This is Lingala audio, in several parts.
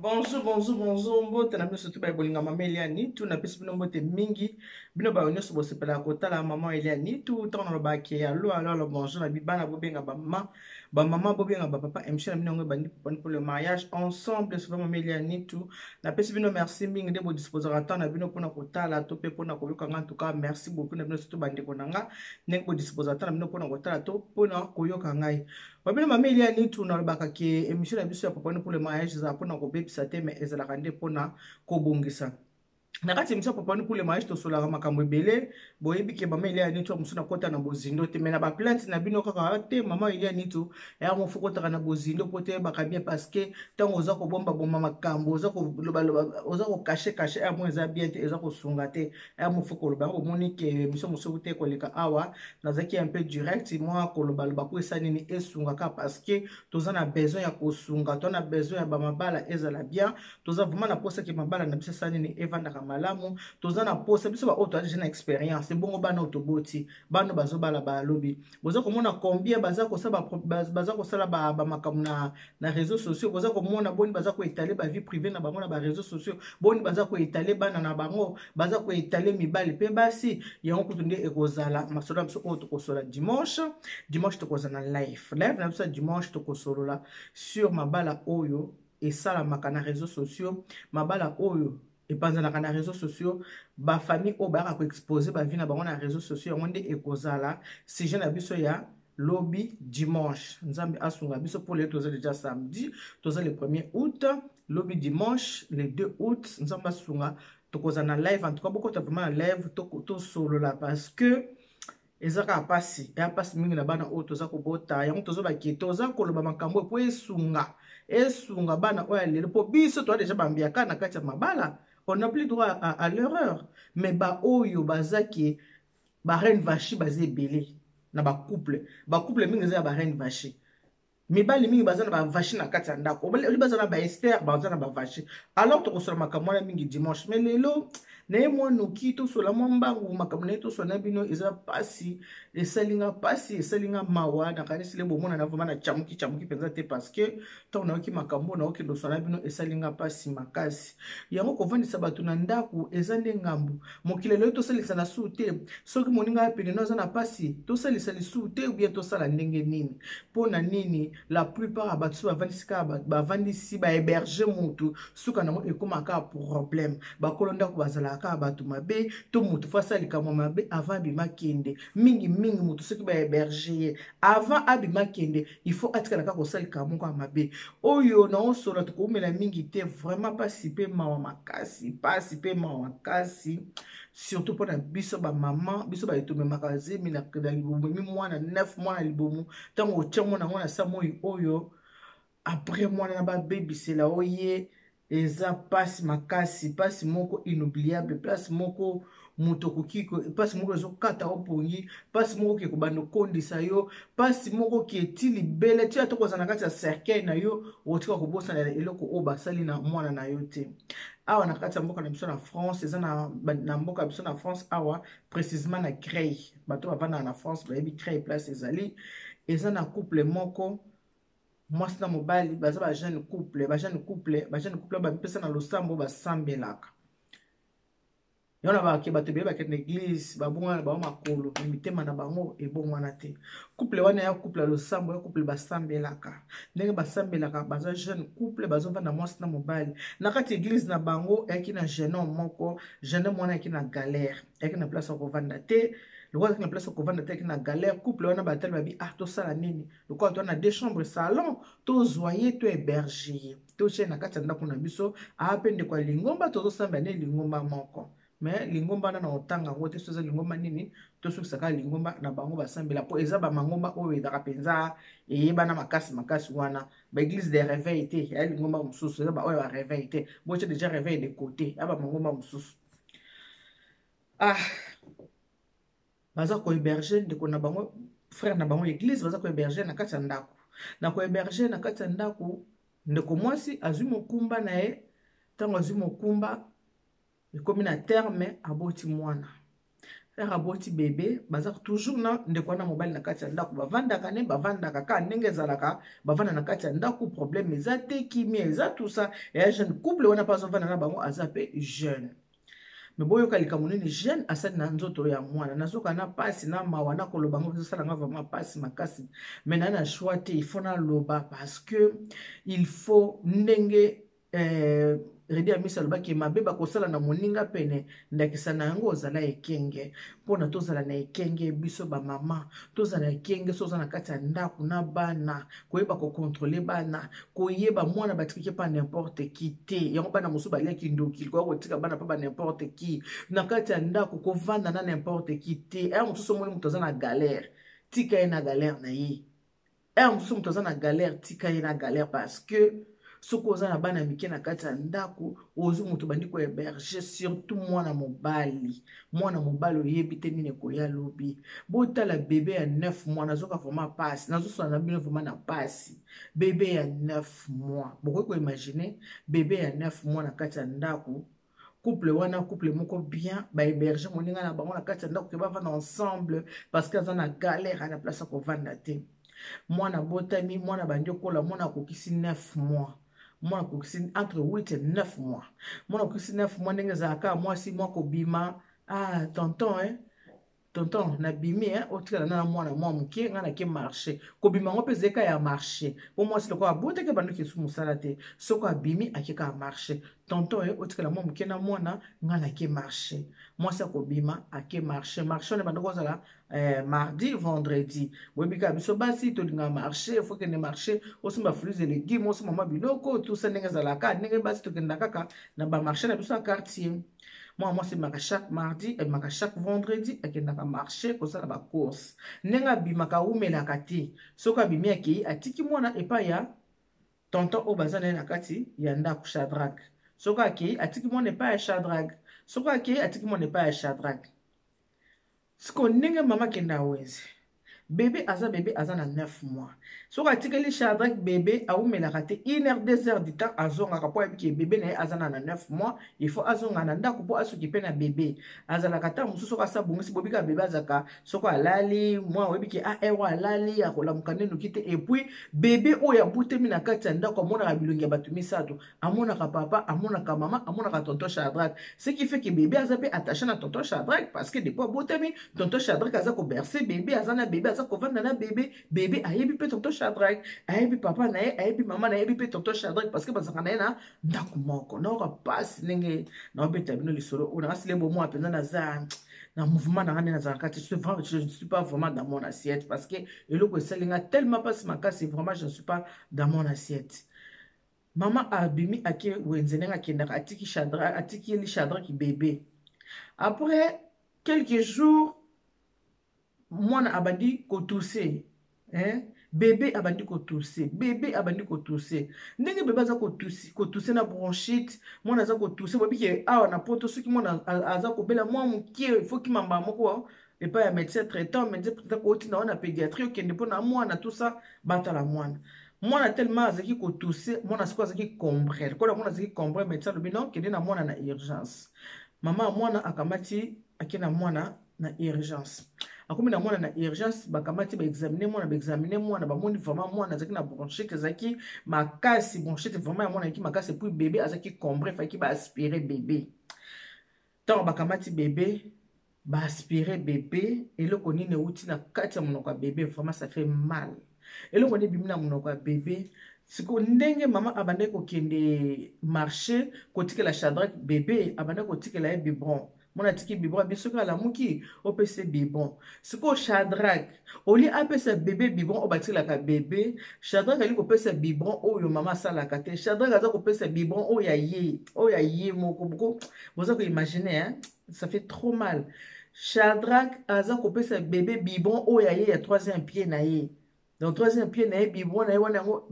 Bonjour, bonjour, bonjour. Mbote na biso tout ba bolinga mama Elia Nitu na pesi bino mbote mingi. Bino ba nyonso bosepela kotala mama Elia Nitu tant na lobaki allo allo allo bonjour na bibana bobenga ba mama ba mama bobenga ba papa MC na bino ngo bandi pour le mariage ensemble sur mama Elia Nitu. Na pesi bino merci mingi nde bo disposera temps na bino pona kotala to pe pona koyoka nga en tout cas merci beaucoup na bino surtout bandeko na nga ndenge bo disposera temps na bino pona kotala to pona koyoka ngai. Babino mama Elia Nitu nalobaka ke émission na biso ya Papa pour le mariage ezala mpona kobebisa te mais ezalaka nde mpona kobongisa. Na kati ya émission ya Papa pour le mariage tosolaka makambo ebele, boyebi ke mama Elia Nitu mosusu nakota na bozindo te mais na ba plainte na bino kaka te mama Elia Nitu ya mofu kotaka na bozindo po te yebaka bien parce que ntango oza kobomba bomba makambo oza kolobaloba oza kokache kache ya mo eza bien te eza kosunga te ya mofu koloba yango bomoni ke émission mosusu te koleka awa nazalaki un peu direct mwa kolobaloba mpo esala nini esungaka parce que toza na besoin ya kosunga toza na besoin ya bamabala ezala bien toza vraiment na posa ke mabala na biso esala nini evandaka malamu toza na posa biso baoyo toza deja na expérience ebongo bana oyo toboti bana bazobala balobi boza komona combien baza kosala baza kosala bamakambo na, na réseaux sociaux boza komona boni baza koetale ba vie privée na bango na ba réseaux sociaux boni baza koetale bana na bango baza koetale mibali mpe basi yango kutu nde ekozala masolo na biso oyo tokosola dimanche dimanche tokozala na live live na biso ya dimanche tokosolola sur mabala oyo esalamaka na réseaux sociaux mabala oyo epanzanaka na réseaux sociaux bafamille oyo bayaka koexpose bavie na bango na réseaux sociaux yango nde ekozala sujet na biso ya lobi dimanche nzambe asunga biso mpo lelo toza deja samedi toza le 1er août lobi dimanche le 2 août nzambe asunga tokozala na live en tout cas bokota vraiment na live tosolola parce que eza kaka mpasi eya mpasi mingi na bana oyo toza kobota yango tozobake toza koloba makambo oyo mpo esunga esunga bana oyo ya lelo mpo biso toza deja bambiaka na kati ya mabala on n'a plus droit à l'erreur mais baoyo baza ke bareine vachi baza ebele na bacouple bacouple mingi eza ya bareine vachi mibali mingi baza na bavashi na kati ya ndako oli baza na baester baza na bavashi alors tokosola makambo wana mingi dimanche mais lelo naye mwa noki tosola mwa mbangu makambo naye tosola na bino eza mpasi esali nga mpasi esali nga mawa nakanisi le bomona na vraimen nacamuki camuki mpenza te parce que ntango nayoki makambo naokende osola na bino esali nga mpasi makasi yango kovandisa bato na ndako eza nde ngambo mokili lelo tosalisa na suu te soki moninga ya pene no aza na mpasi tosalisa lisusu te ubien tosala ndenge nini mpo na nini la plupart ya bato so bavandisi kaka bavandisi bahéberge motu suka nango ekóma kaka problème bakolo ndako bazalaka kaka bato mabe to motu fo asala likambo mabe avant abima kende mingi mingi motu soki bahéberge ye avant abima kende il faut atikala kaka kosala likambo moko ya mabe oyo naosola tokoumela mingi te vraiment mpasi mpe mawa makasi mpasi mpe mawa makasi surtout mpo na biso bamama biso baye tomemaka zemi na libumu mi mwana 9 mwana libumu ntango otya mwana yango na sa moi oyo après mwana na babebisela oye eza mpasi makasi mpasi moko inoubliable place moko moto okoki mpasi moko ezokata yo pongi mpasi moko ke kobanda okondisa yo mpasi moko ke ti libele ti ata kozala na kati ya cercueil na yo okotika kobosana eloko oyo basali na mwana na yo te awa na kati ya mboka na biso na france eza na, na mboka biso na france awa précisement na crey bato bavandaka na france bayebi crey place ezali eza na couple moko mwasi na mobali baza ba jeune couple ba jeune couple ba jeune couple bamipesa na losambo basambelaka yango na bake bato ebele bakende na eglise babongwana na bango makolo me mitema na bango ebongwana te couple wana ya couple ya losambo ya couple basambelaka ndenge basambelaka baza jeune couple bazovanda mwasi na mobali na kati eglise na bango eyaki na jeune homme moko jeune homme wana ayaki na galère ayaki na place ya kovanda te lokola azalaki na place ya kovanda te ayaki na galère couple wana batali babi ah tosala nini lokola toa na deux chambre salon tozwa ye to héberge ye totye na kati ya ndako na biso aa mpe ndeko ya lingomba tozosambela ne lingomba moko me lingomba wana na kotanga yango te so eza lingomba nini tosukisa kaka lingomba na bango basambela mpo eza bamangomba oyo ezalaka mpenza eyebana makasi makasi wana baeglise de réveil te ya lingomba mosusu eza baoyo ya réveil te botya déjà réveil de côté ya bamangomba mosusu ah baza kohéberge ndeko na bango frère na bango église baza kohéberge na kati ya ndako na kohéberge na kati ya ndako ndeko mwasi azwi mokumba na ye ntango azwi mokumba ekomi na terme aboti mwana Ere aboti bebe, baza toujours na ndeko wana mobali na kati ya ndako, bavandaka ne bavandaka kaka ndenge ezalaka, bavanda na kati ya ndako, problème eza te, kimia eza, tout ça. Eya jeune couple wana mpe azovanda na bango, aza mpe jeune. Me boyoka likambo nini jeune asali na nzoto ya mwana. Nazoka na pasi na mawa na koloba ngo, ezosala nga vraiment pasi makasi, mais na na choix te, il faut naloba parce que il faut ndenge Redi Amisi alobaki mabe bakosala na moninga pene ndakisa na yango ozala ekenge. Mpona tozala na ekenge, biso bamama tozala ekenge. So oza na kati ya ndako na bana, koyeba kocontrôler bana, koyeba mwana batikaki pa n'importe qui te. Yango bana mosusu baliaki ndoki, likoya kotika bana mpa ba n'importe qui na kati ya ndako, kovanda na n'importe qui te. Aya mosusu, omoni moto aza na galère, tika ye na galère na ye. Ere mosusu moto aza na galère, tika ye na galère, parce que soki oza na bana mike na kati ya ndako, ozwi moto bandi kohéberger, surtout mwana mobali. Mwana mobali, oyebi te nini ekoya lobi. Botala bebe ya 9 mois. Nazoka vraiment pasi, nazosala na bino vraiment na pasi. Bebe ya 9 mois, bokoki koimaginer bebe ya 9 mois na kati ya ndako? Couple wana, couple moko bien, bahéberger moninga na bango na kati ya ndako ke bavanda ensemble, parce que aza na galère, na place ya kovanda te. Mwana botami, mwana bandi okola, mwana akokisi 9 mois, mwana akokisi entre 8 et 9 mois. Mwana akokisi 9 mois, ndenge ezalaka, mwasi mwa kobima: "Ah tonton, eh? Tonton, nabimi, eh? Otikala na mwana mwa moke, ngai nake marché." Kobima yango mpe ezalika ya marché, mpo mwasi lokola abotaki, abandoki esu mosala te. Soko abimi, akeka ya marché: "Tonton, e otikala mwa moke na mwana, ngai nake marché." Mwasi akobima, ake marché. Marché wana ebanda kozala mardi, vendredi. Boyebi kaka biso basi tolingaka marché, faut kende marché, osomba fruits et légumes, osomba mwa biloko tusa, ndenge ezalaka, ndenge basi tokenda kaka na bamarché na biso ya quartier. Mwana mwasi ebimaka chaque mardi, ebimaka chaque vendredi, akendaka marché kosala bacourse. Ndenge abimaka, awumelaka te. Soki abimi, akei, atiki mwana epai ya tonton oyo baza na ye na kati ya ndako, Shadrak. Soki akei, atiki mwana epai ya Shadrak. Soki akei, atiki mwana epai ya Shadrak. Siko ndenge mama akenda wenze, bebe aza, bebe aza na 9 mois. Soki atikeli Shadrak bebe, awumelaka te, 1 heure, 2 heures du temps, azongaka, mpo ayebi ke bebe na ye aza na 9 mois, il faut azonga na ndako mpo asoki mpe na bebe. Azalaka ntango mosusu, soki asa bongisi, bobika bebe azalaka, soki alali mwa, oyebi ke a heure alali, akolamuka nde noki te. Et puis bebe oyo abutemi na kati ya ndako amonaka bilongi ya bato misato: amonaka papa, amonaka mama, amonaka tonton Shadrak. Ce qui fait que bebe aza mpe attaché na tonton Shadrak, parce que depuis abotami, tonton Shadrak aza kobercer bebe, aza na bebe, aza kovanda na bebe. Bebe ayebi mpe tonton Shadrak, ayebi papa na ye, ayebi mama na ye, ayebi mpe tonton Shadrak, parce que bazalaka na ye na ndako moko. Naoka mpasi ndenge naobeta bino lisolo oyo. Nanga sile bomwa mpenza, naza na mouvement na nga nde nazalaka te. Je ne suis pas vraiment dans mon assiette, parce que eloko esali nga tellement mpasi makasi, vraiment je ne suis pas dans mon assiette. Mama abimi, ake wenze. Ndenge akendaka, atiki Shadrak, atikeli Shadrak bebe. Après quelques jours, mwana abandi kotousser, hein? Bebe abandi kotousser, bebe abandi kotousser. Ndenge bebe aza kotousser na bronchite, mwana aza kotousser. Boyebi ke awa na Poto, soki mwana aza kobela mwa moke, faut kimamba moko epai ya médecin traitant. Médecin traitant kootinda wana pédiatrie, okende mpo na mwana tusa, batala mwana. Mwana tellement azalaki kotousser, mwana sikoyo azalaki cambré. Lokola mwana azalaki cambré, médecin alobi: "Non, kende na mwana na urgence." Mama ya mwana akamati, ake na mwana na urgence. Akomi na mwana na urgence, bakamati, baexaminer mwana. Baexaminer mwana, bamoni vraiment mwana azalaki na bronchite, ezalaki makasi. Bronchite vraiment ya mwana ezalaki makasi. Et puis bebe azalaki cambré, faki baaspirer bebe. Ntango bakamati bebe, baaspirer bebe, eloko nini euti na kati ya monoko ya bebe? Vraiment ça fait mal. Eloko nini ebimi na monoko ya bebe? Siko ndenge mama abandaki kokende marché kotikela Shadrak bebe, abandaki kotikela ye biberon. Mwana atiki biberon, abi soki alamuki, opesa biberon. Sikoyo Shadrak, olie apesa bebe biberon oyo batikelaka bebe, Shadrak ali kopesa biberon oyo mama asalaka te. Shadrak aza kopesa biberon oyo ya ye, oyo ya ye moko. Boko boza koimaginer, hein? Ça fait trop mal. Shadrak aza kopesa bebe biberon oyo ya ye ya troisième pied na ye. Donc troisième pied na ye, biberon na ye wana, yango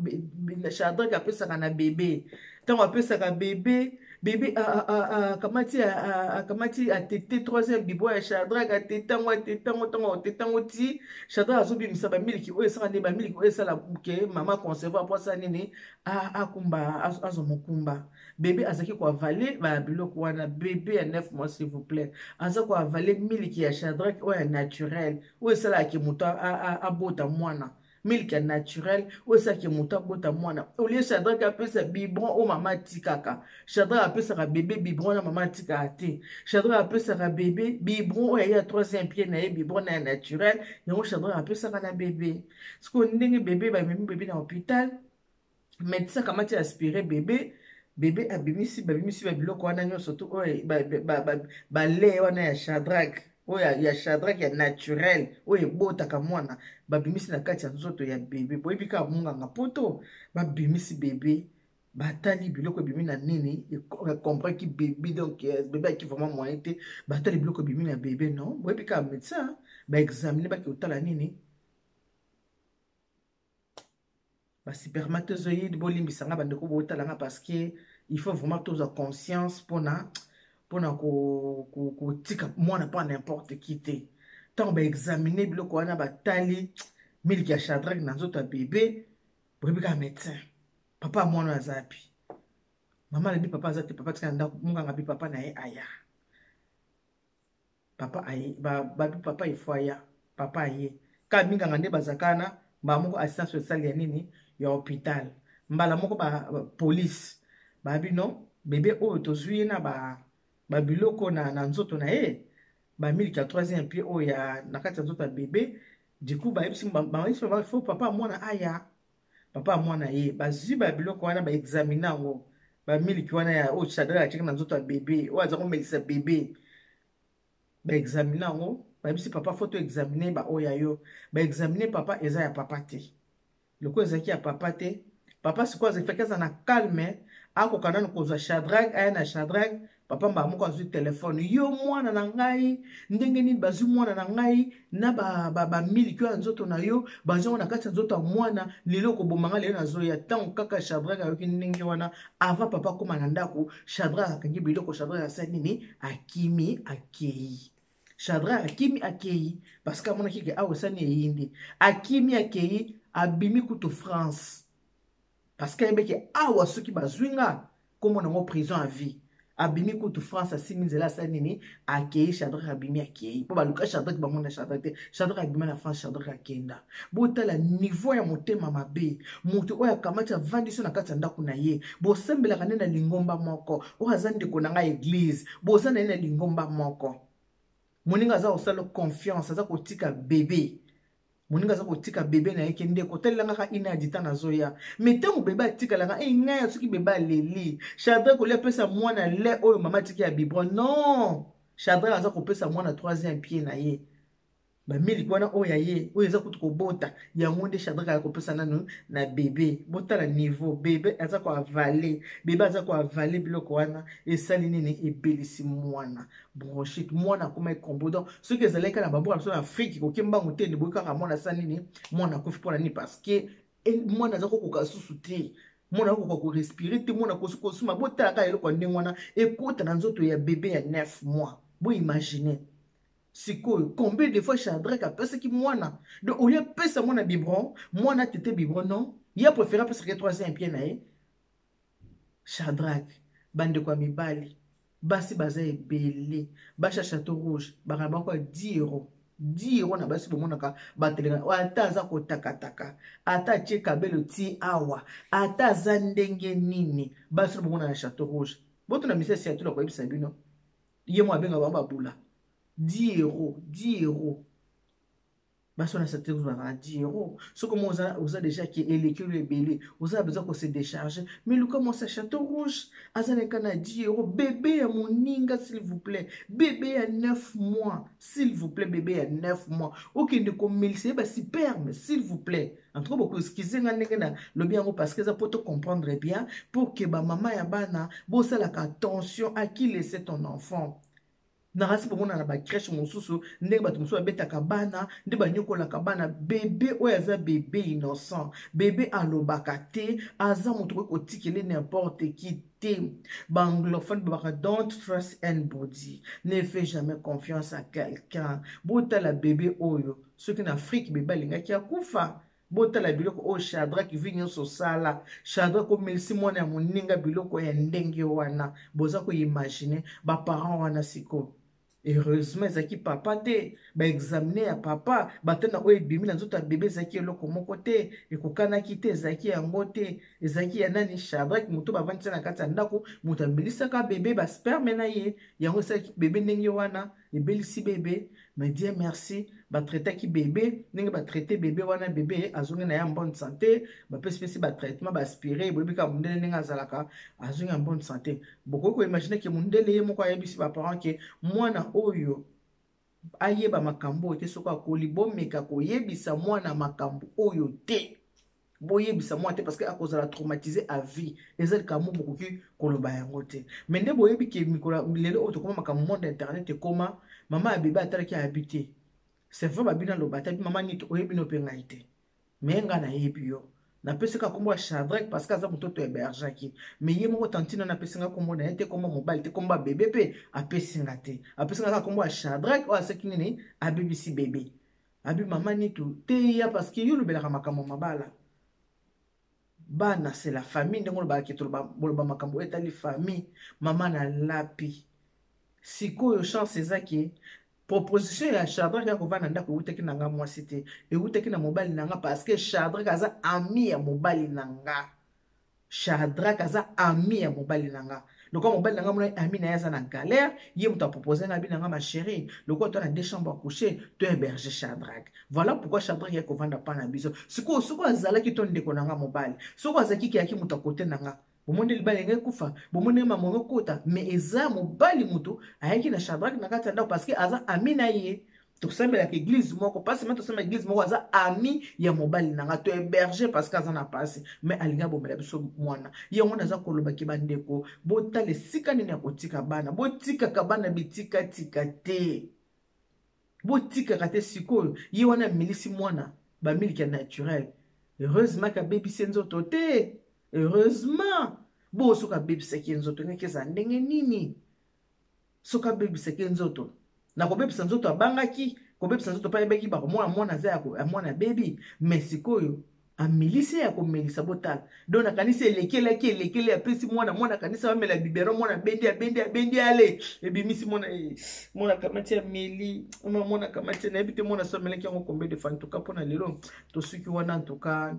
Shadrak apesaka na bebe. Ntango apesaka bebe, Bebe akamati, akamati, atete troisième biberon ya Shadrack, atete yango, atete yango. Ntango atete yango ti Shadrack azobimisa bamiliki oyo esala nde bamiliki oyo esala ke mama concevoir, po asala nini? Akumba, azwa mokumba. Bebe azalaki koavaler babiloko wana. Bebe ya 9 mois, s'il vous plaît, aza koavaler miliki ya Shadrack oyo ya naturel, oyo esalaka moto abota mwana. Miliki ya naturel oyo esalaka moto abota mwana. Au lieu Shadrack apesa biberon oyo mama atikaka, Shadrack apesaka bebe biberon na mama atikaka te. Shadrack apesaka bebe biberon oyo aye ya troisième pied na ye, biberon na ya naturel. Yango Shadrack apesaka na bebe. Sikoyo ndenge bebe, bamemi bebe na hôpital, médecin akamati, aspiré bebe. Bebe abimisi, babimisi babiloko wana nyonso tu oyo balait wana ya Shadrack, oyo ya Shadrack ya naturel, oyo ebotaka mwana. Babimisi na kati ya nzoto ya bebe. Boyebi kaka monganga poto, babimisi bebe, batali biloko ebimi na nini, compraki bebe. Donc bebe aki vraiment moyen te. Batali biloko ebimi na bebe, non, boyebi kaka médecin, baexaminer, baki kotala nini, baspermatozoïde. Bolimbisanga, bandeko botalanga, parce que il faut vraiment tozwa conscience mpona kotika mwana mpo n'importe qui te. Ntango baexaminer biloko wana, batali miliki ya Shadrack na nzoto ya bebe, boyebi kaka médecin: "Papa ya mwana oyo aza api?" Mama alobi: "Papa aza te, papa tika na ndako." Monganga bi papa na ye aya. Papa aye, babi papa ifo aya. Papa aye kaka, minganga nde bazalaka wana. Mbala moko assistance sociale ya nini, ya hôpital, mbala moko bapolice babi: "Non, bebe oyo tozwi ye na babiloko na nzoto na ye, bamiliki ya troisième pied oyo ya na kati ya nzoto ya bebe." Du coup bayebisi faut papa mwana aya. Papa ya mwana ye, bazwi babiloko wana, baexaminer yango, bamiliki wana ya oyo Shadrack atiaki na nzoto ya bebe, oyo aza komelisa bebe. Baexaminer yango, bayebisi papa: "Faut toexaminer baoyo ya yo." Baexaminer papa, eza ya papa te. Lokola ezalaki ya papa te, papa sikoyo azalaki aza na calme, akoka nanu kozwa Shadrack, aya na Shadrack. Papa mbala moko azwi telefone: "Yo mwana na ngai, ndenge nini bazwi mwana na ngai na bamiliki oyo ya nzoto na yo? Bazwi yango na kati ya nzoto ya mwana. Lelo okoboma ngai, lelo nazoya." Ntango kaka Shadrack ayoki ndenge wana, avant papa akóma na ndako, Shadrack akangi biloko. Shadrack asali nini? Akimi, akei. Shadrack akimi, akei, parce que amonaki ke awa esani eyindi. Akimi, akei, abimi kutu France, parce que ayebeki awa soki bazwi nga, kombo nango prison à vie. Abimi kutu France, asimi nzela, asali nini? Akei. Shadrack abimi, akei, mpo baluka Shadrack, bamona Shadrack te. Shadrack abima na France, Shadrack akenda. Botala niveau ya motema mabe. Moto oyo akamati, avandi so na kati ya ndako na ye, bosambelaka nde na lingomba moko, oyo aza ndeko na ngai église, boza na ye na lingomba moko. Moninga aza kosala confiance, aza kotika bebe. Moninga aza kotika bebe na ye ke: "Ndeko, otalelanga kaka ina ya dita, nazoya." Mais ntango bebe atikalaka, e ngai, soki bebe aleli, Shadrack olia apesa mwana lait oyo mama atiki ya biberon, non, Shadrack aza kopesa mwana troisième pied na ye, bamiliki wana oyo ya ye, oyo eza kutu kobota. Yango nde Shadrack aya kopesa nanu na bebe. Botala niveau bebe aza koavaler. Bebe aza koavaler biloko wana, esali nini? Ebelisi mwana bronchite. Mwana akoma ekombo. Donc soki ezalaki kaka na bamboka biso na Afrique, koki mbangu te, ndeboyi kaka mwana asali nini? Mwana akufi. Mpona nini? Parce que mwana aza kokoka susu te, mwana akokoka korespirer te, mwana kosuma. Botala kaka eloko ya ndenge wana ekota na nzoto ya bebe ya 9 mois. Boimaginer sikoyo combien de fois Shadrack apesaki mwana. Donc au lieu apesa mwana biberon, mwana atete biberon, non, ye apréféré apesaki troisième pied na ye, Shadrack. Bandeko ya mibali, basi baza ebele, basi ya Château Rouge bakala bango ya 10 euro, 10 euro na basi. Bomonaka bateleka, ata aza kotakataka, ata atie kabelo ti awa, ata aza ndenge nini, basi no bomona na Château Rouge. Botuna misesi ya tula koyebisa bino, ye mo abenga bango babula. 10 euro, 10 euro, basi wana Château Rouge bazala 10 euro. Soki mo oza déjà ke eleki oyo ebele, oza na besoin kose décharger, mais luka mwasi ya Château Rouge, aza na eka na 10 euro. Bebe ya moninga, s'il vous plaît, bebe ya 9 mois, s'il vous plaît, bebe ya 9 mois, okende komelisa ye basperme, s'il vous plaît. En tout cas, bokoexcuser nga ndenge na lobi yango, parce que eza po to comprendre bien, pour que bamama ya bana bosalaka attention à qui laisser ton enfant. Nakasi bomona na bacrèche mosusu ndenge bato mosusu babetaka bana, nde banyokolaka bana. Bebe oyo aza bebe innocent, bebe alobaka te, aza moto okoki kotikele n'importe qui te. Baanglophone babaka don't trust anybody, ne fais jamais confiance à quelqu'un. Botala bebe oyo, soki na Afrique bebe alingaki akufa. Botala biloko oyo Shadrack vi nyonso osala. Shadrack omelisi mwana ya moninga biloko ya ndenge wana, boza koimagine baparent wana sikoyo. Heureusement ezalaki papa te, baexamine ya papa batana oyo ebimi na nzoto ya bebe ezalaki eloko moko te, ekokanaki te, ezalaki yango te, ezalaki ya nani? Shadrack, moto bavandisa na kati ya ndako, moto amelisaka bebe basperme na ye, yango esalaki bebe ndenge wana, ebelisi bebe. Mais Dieu merci, batraitaki bebe ndenge batraite bebe wana, bebe azongi na ye en bonne santé, bapesipesi batraitement, baaspire, boyebi kaka mondele ndenge azalaka, azongi en bonne santé. Bokoki koimagine ke mondele ye moko ayebisi baparent ke mwana oyo ayeba makambo oyo te, soki akoli bomeka koyebisa mwana makambo oyo te, boyebisa mwana te, parce que akozala traumatisé à vie. Eza likambo bokoki koloba yango te. Mais nde boyebi ke mikolo lelo oyo tokoma makambo monde internet ekoma, mama ya bebe atalaki ayabi te, c'est vrai, babino aloba te, mama nito oyebi no mpe ngai te, mais ngai nayebi yo, napesi kaka nkombo ya Shadrack parce que aza moto to hébergeaki. Mais ye moko tantine wana apesi nga nkombo na ye te, nkombo mobali te, nkombo ya bebe mpe apesi nga te, apesi nga kaka nkombo ya Shadrack oyo aseki nini, abebisi bebe. Abi mama nitu teya, parce que yo olobelaka makambo mabala, bana c'est la famille, ndenge olobaka ke boloba makambo oyo etali famille. Mama nalapi sikoyo chance eza ke proposition ya Shadrack ya kovanda ndako ewutaki na nga mwasi te, ewutaki na mobali na nga, parce que Shadrack aza ami ya mobali na nga. Shadrack aza ami ya mobali na nga. Lokola mobali na nga mona ami na ye aza na galère, ye moto apropose nga, abi na nga ma chérie, lokola to na deux chambres à coucher, to héberger Shadrack. Voilà pourquoi Shadrack ye kovanda pa na biso. Sikoyo soko azalaki to ndeko na nga mobali, soko azalaki keyaki moto akote na nga, bomoni libala engaki kufa, bomoni mamongo kota. Mais eza mobali moto ayaki na Shadrack na kati ya ndako, parce que aza ami na ye, tosambelaka église moko, pasi ma tosambela église moko, aza ami ya mobali na nga, to héberger parce que aza na pasi, mais alingi abomela biso mwana. Yango naza kolobaki bandeko, botala esika nini ya kotika bana, botikaka bana bitikatika te, botikaka te. Sikoyo ye wana amelisi mwana bamiliki ya naturel, heureusement kabebisi nzoto te, heureusement. Bo soki abebisaki ye nzoto, ngaki eza ndenge nini? Soki abebisaki ye nzoto, na kobebisa nzoto abangaki kobebisa nzoto mpe ayebaki bakomona mwana aza ya mwana abebi. Mais sikoyo amelisi ya komelisa, botala donc nakanisi elekelaki, elekeli, apesi mwana, mwana akanisi amela biberon, mwana abendi, abendi, abendi, ale ebimisi mwana, mwana akamati ameli, mwana akamati, nayebi te mwana so amelaki yango combien de fois. En tout cas mpona lelo tosuki wana. En tout cas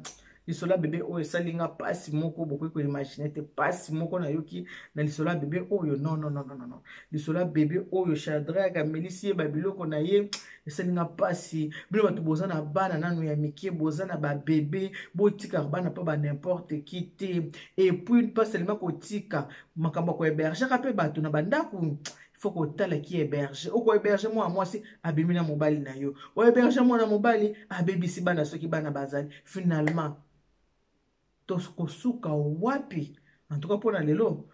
lisolo ya bebe oyo esali nga mpasi moko bokoki koimagine te, mpasi moko nayoki na lisolo ya bebe oyo. Non, non, non, non, non, lisolo ya bebe oyo Shadrack amelisi ye babiloko na ye esali nga mpasi. Bino bato boza na bana nanu ya mike, boza na babebe, botikaka bana mpo ba n'importe qui te. Et puis pas seulement kotika, makambo ya kohébergeaka mpe bato na bandako, faut kotala ki héberge. Okohéberge mwana mwasi abimi na mobali na yo, ohéberge mwana mobali abebisi bana, soki bana bazali, finalement tokosuka wapi? En tout cas mpona lelo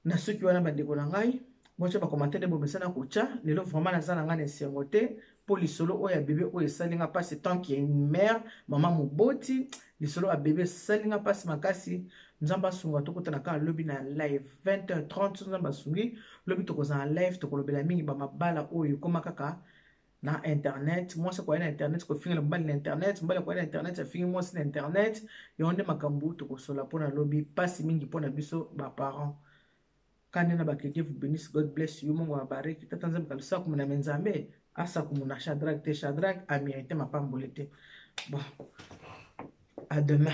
na soki wana, bandeko na ngai, botya bacommentaire nde bomesana kotya. Lelo vraiment naza na ngai na esengo te mpo lisolo oyo ya bebe oyo esali nga mpasi, tant que une mère, mama moboti, lisolo ya bebe esali nga mpasi makasi. Nzambe asunga, tokutana kaka lobi na live 20h30. Nzambe asungi, lobi tokozala na live, tokolobela mingi bamabala oyo ekóma kaka na internet, mwasi akoya na internet kofingela mobali na internet, mobali akoya na internet afingi mwasi na internet. Yango nde makambo tokosola mpona lobi. Mpasi mingi mpona biso baparent. Kande na ba, que Dieu vous bénisse, God bless you, Mungu awabariki. Tata Nzambe kabisa kumuna Nzambe asa kumuna Shadrack te, Shadrack amérité mapamboli te. Bon, à demain.